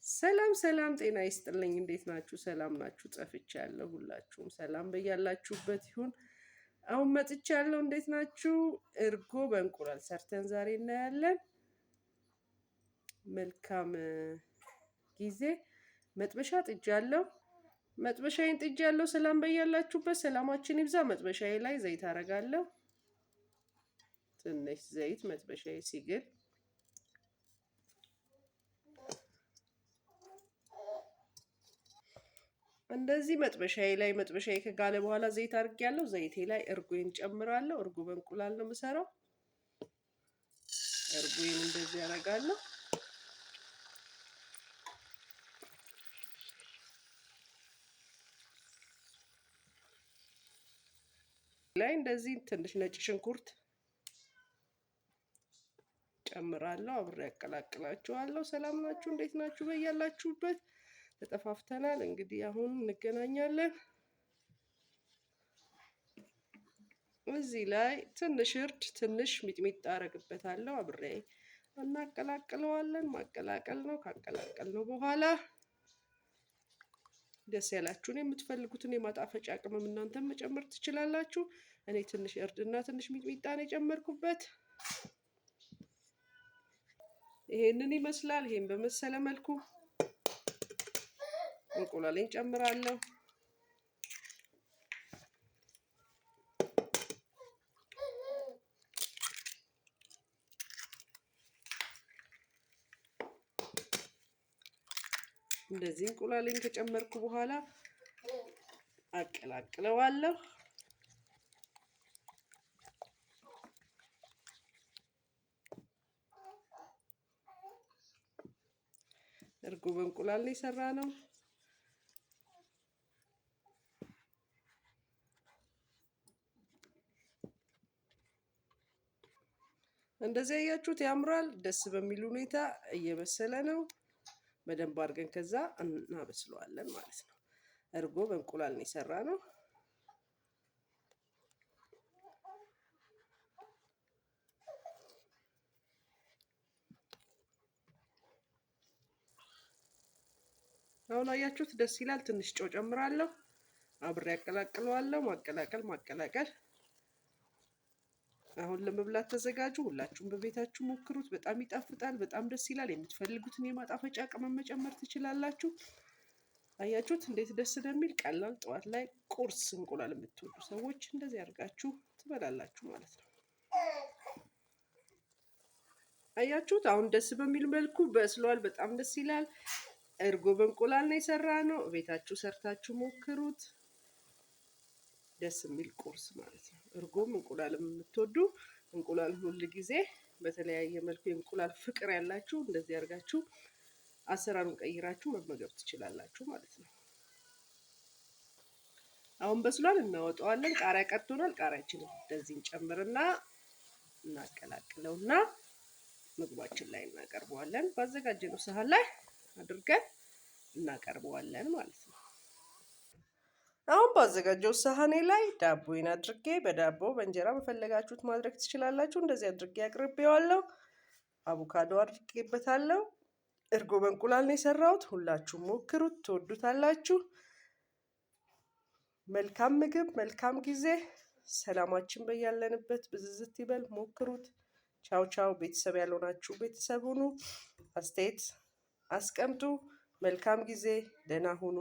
ሰላም ሰላም፣ ጤና ይስጥልኝ። እንዴት ናችሁ? ሰላም ናችሁ? ጠፍቻለሁ። ሁላችሁም ሰላም በያላችሁበት ይሁን። አሁን መጥቻለሁ። እንዴት ናችሁ? እርጎ በእንቁላል ሰርተን ዛሬ እናያለን። መልካም ጊዜ። መጥበሻ ጥጃለሁ። መጥበሻዬን ጥጃለሁ። ሰላም በያላችሁበት፣ ሰላማችን ይብዛ። መጥበሻዬ ላይ ዘይት አደርጋለሁ። ትንሽ ዘይት መጥበሻዬ ሲግል እንደዚህ መጥበሻዬ ላይ መጥበሻዬ ከጋለ በኋላ ዘይት አድርጌያለሁ። ዘይቴ ላይ እርጎዬን ጨምራለሁ። እርጎ በእንቁላል ነው የምሰራው። እርጎዬን እንደዚህ አደርጋለሁ። ላይ እንደዚህ ትንሽ ነጭ ሽንኩርት ጨምራለሁ። አብሬ ያቀላቅላችኋለሁ። ሰላም ናችሁ? እንዴት ናችሁ? በያላችሁበት ተጠፋፍተናል። እንግዲህ አሁን እንገናኛለን። እዚህ ላይ ትንሽ እርድ፣ ትንሽ ሚጥሚጣ አረግበታለሁ። አብሬ እናቀላቅለዋለን። ማቀላቀል ነው። ካቀላቀል ነው በኋላ ደስ ያላችሁን የምትፈልጉትን የማጣፈጫ ቅመም እናንተም መጨመር ትችላላችሁ። እኔ ትንሽ እርድና ትንሽ ሚጥሚጣ ነው የጨመርኩበት። ይሄንን ይመስላል። ይሄን በመሰለ መልኩ እንቁላሌን ጨምራለሁ። እንደዚህ እንቁላሌን ከጨመርኩ በኋላ አቀላቅለዋለሁ። እርጎ በእንቁላል ነው የሰራ ነው። እንደዚህ ያያችሁት ያምራል። ደስ በሚል ሁኔታ እየበሰለ ነው። በደንብ አድርገን ከዛ እናበስለዋለን ማለት ነው። እርጎ በእንቁላል ነው የሰራ ነው። አሁን አያችሁት ደስ ይላል። ትንሽ ጨው ጨምራለሁ። አብሬ ያቀላቅለዋለሁ። ማቀላቀል ማቀላቀል። አሁን ለመብላት ተዘጋጁ። ሁላችሁም በቤታችሁ ሞክሩት። በጣም ይጣፍጣል። በጣም ደስ ይላል። የምትፈልጉትን የማጣፈጫ ቅመም መጨመር ትችላላችሁ። አያችሁት እንዴት ደስ እንደሚል። ቀላል ጠዋት ላይ ቁርስ እንቁላል የምትወዱ ሰዎች እንደዚህ አድርጋችሁ ትበላላችሁ ማለት ነው። አያችሁት አሁን ደስ በሚል መልኩ በስሏል። በጣም ደስ ይላል። እርጎ በእንቁላል ነው የሰራ ነው። ቤታችሁ ሰርታችሁ ሞክሩት። ደስ የሚል ቁርስ ማለት ነው። እርጎም እንቁላልም የምትወዱ እንቁላል ሁል ጊዜ በተለያየ መልኩ የእንቁላል ፍቅር ያላችሁ እንደዚህ አድርጋችሁ አሰራሩን ቀይራችሁ መመገብ ትችላላችሁ ማለት ነው። አሁን በስሏል፣ እናወጣዋለን። ቃሪያ ቀርቶናል። ቃሪያችንን እንደዚህ እንጨምርና እናቀላቅለውና ምግባችን ላይ እናቀርበዋለን። ባዘጋጀነው ሰሃን ላይ አድርገን እናቀርበዋለን ማለት ነው። አሁን ባዘጋጀው ሳህኔ ላይ ዳቦዬን አድርጌ በዳቦ በእንጀራ በፈለጋችሁት ማድረግ ትችላላችሁ። እንደዚህ አድርጌ አቅርቤዋለሁ። አቮካዶ አድርጌበታለሁ። እርጎ በእንቁላል ነው የሰራሁት። ሁላችሁም ሞክሩት፣ ትወዱታላችሁ። መልካም ምግብ፣ መልካም ጊዜ። ሰላማችን በያለንበት ብዝዝት ይበል። ሞክሩት። ቻው ቻው። ቤተሰብ ያልሆናችሁ ቤተሰብ ሁኑ። አስተያየት አስቀምጡ። መልካም ጊዜ። ደህና ሁኑ።